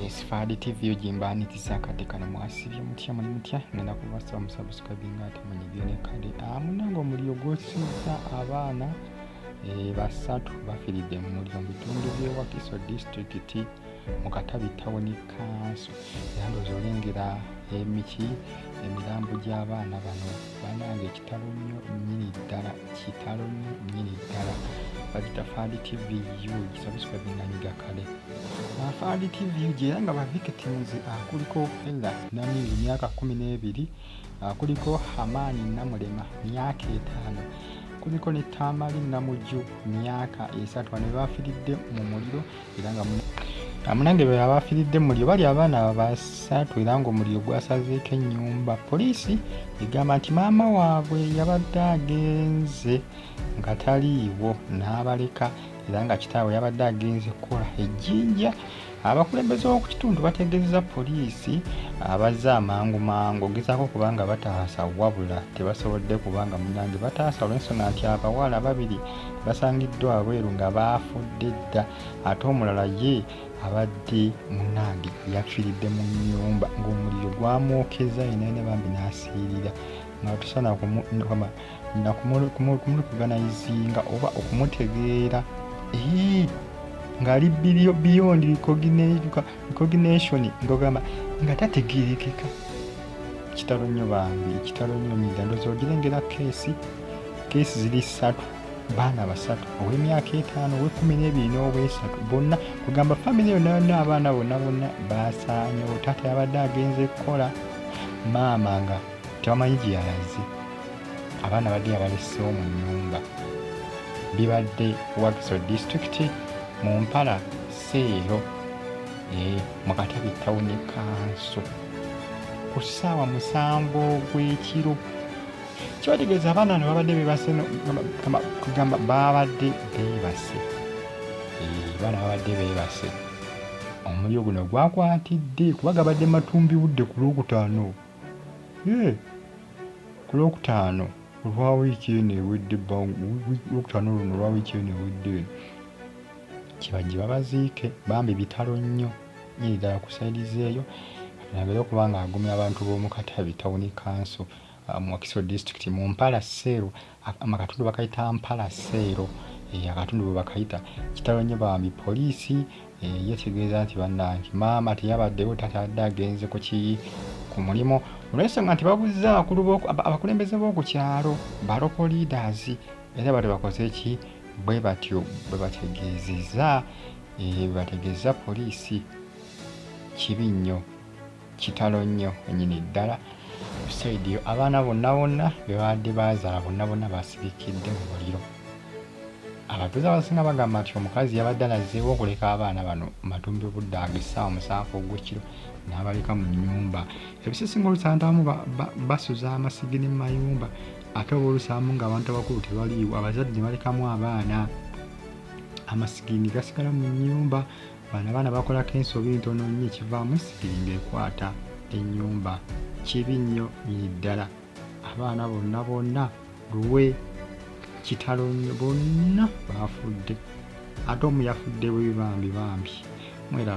Esfad TV gimbaaniriza akadde kano. Mwasibye mutya? Muli mutya? Ngenda kubasaba musubscribinga ate munyigire ne kade. Munange, omuliro gwosizza abaana basatu bafiiridde mu muliro mu bitundu by'e Wakiso Disitulikiti mu Katabi Town Council. Era ndowooza olengera emiki emirambo gy'abaana bano. Bannange, kitalo nnyo nnyini ddala, kitalo nnyo nnyini ddala. Bagita Fad TV UG, subscribinga, nyiga kale. Fad TV UG era nga ba victims kuliko Ella Namiru, myaka 12, kuliko Hamani Namulema, myaka 5, kuliko ne Tamali Namuju, myaka 3. Bano bafiiridde mu muliro era nga munange be abafiiridde mu muliro bali abaana basatu era ng'omuliro gwasazeeko ennyumba. Poliisi egamba nti maama waabwe yabadde agenze nga taliiwo n'abaleka era nga kitaabwe yabadde agenze kukola ejjinja. Abakulembeze b'oku kitundu bategeezezza poliisi abazze amangu mangu ogezaako okuba nga bataasa, wabula tebasobodde kubanga munange bataasa olw'ensonga nti abawala babiri basangiddwa wabweru nga baafudde dda, ate omulala ye abadde munange yafiiridde mu nnyumba ng'omuliro gwamwokezza yenna bambi n'asiirira nga tusaana kumurecognizinga oba okumutegeera ng'ali beyond recognition, ng'ogamba nga tategeerekeka. Kitalo nnyo bambi, kitalo nnyo nyinza. Ndowooza ogirengera case ziri ssatu, baana basatu, ow'emyaka 5, ow'e12 n'ow'e3. Bonna kugamba famire yonna yonna, abaana bonna bonna basaanyewo. Taata yabadde agenze kukola, maama nga tebamanyi gye yalaze, abaana badde yabaleseewo mu nnyumba. Bibadde Wakiso Disitulikiti mu Mpala Seero mu Katabi Town Council ku ssaawa 7 ogw'ekiro. Kibategeeza abaana bano babadde beebase, kugamba babadde beebase. Abaana babadde beebase, omuliro guno gwakwatidde kuba gabadde matumbi budde ku Lwokutaano, ku Lwokutaano olwa wiiki eno ewedde, Lwokutaano luno olwa wiiki eno ewedde eno. Kibajje babaziike bambi. Bitalo nnyo nyini ddala ku side zeeyo. Nagera okuba nga agumya abantu b'omu Katabi Town Council mu Wakiso District mu Mpala Seero, akatundu bakayita Mpala Seero, akatundu bwe bakayita. Kitalo nnyo bambi. Poliisi yetegeeza nti bannange maama teyabaddewo, taata abadde agenze ku ki ku mulimu. Olw'ensonga nti babuze abakulu, abakulembeze b'oku kyalo, ba local leaders, era batyo bakoze ki, bwe batyo bwe bategeezezza, bategeeza poliisi. Kibi nnyo, kitalo nnyo nnyini ddala. Ku side eyo abaana bonna bonna be babadde baazaala bonna bonna basirikidde mu muliro. Abatuuze abasinga bagamba nti omukazi yabadde alazeewo okuleka abaana bano matumbi budde ago essaawa 7 ogw'ekiro n'abaleka mu nnyumba. Ebiseera oluusi abamu basuza amasigiri mu mayumba, ate oba oluusi ng'abantu abakulu tebaliiwo, abazadde ne balekamu abaana, amasigiri gasigala mu nnyumba. Bano abaana bakolako ensobi ntono nnyo, ekivaamu esigiri ng'ekwata ennyumba. Kibi nnyo nnyini ddala. Abaana bonna bonna luwe, kitalo nnyo, bonna baafudde, ate omu yafudde bubi bambi bambi. Mweraba.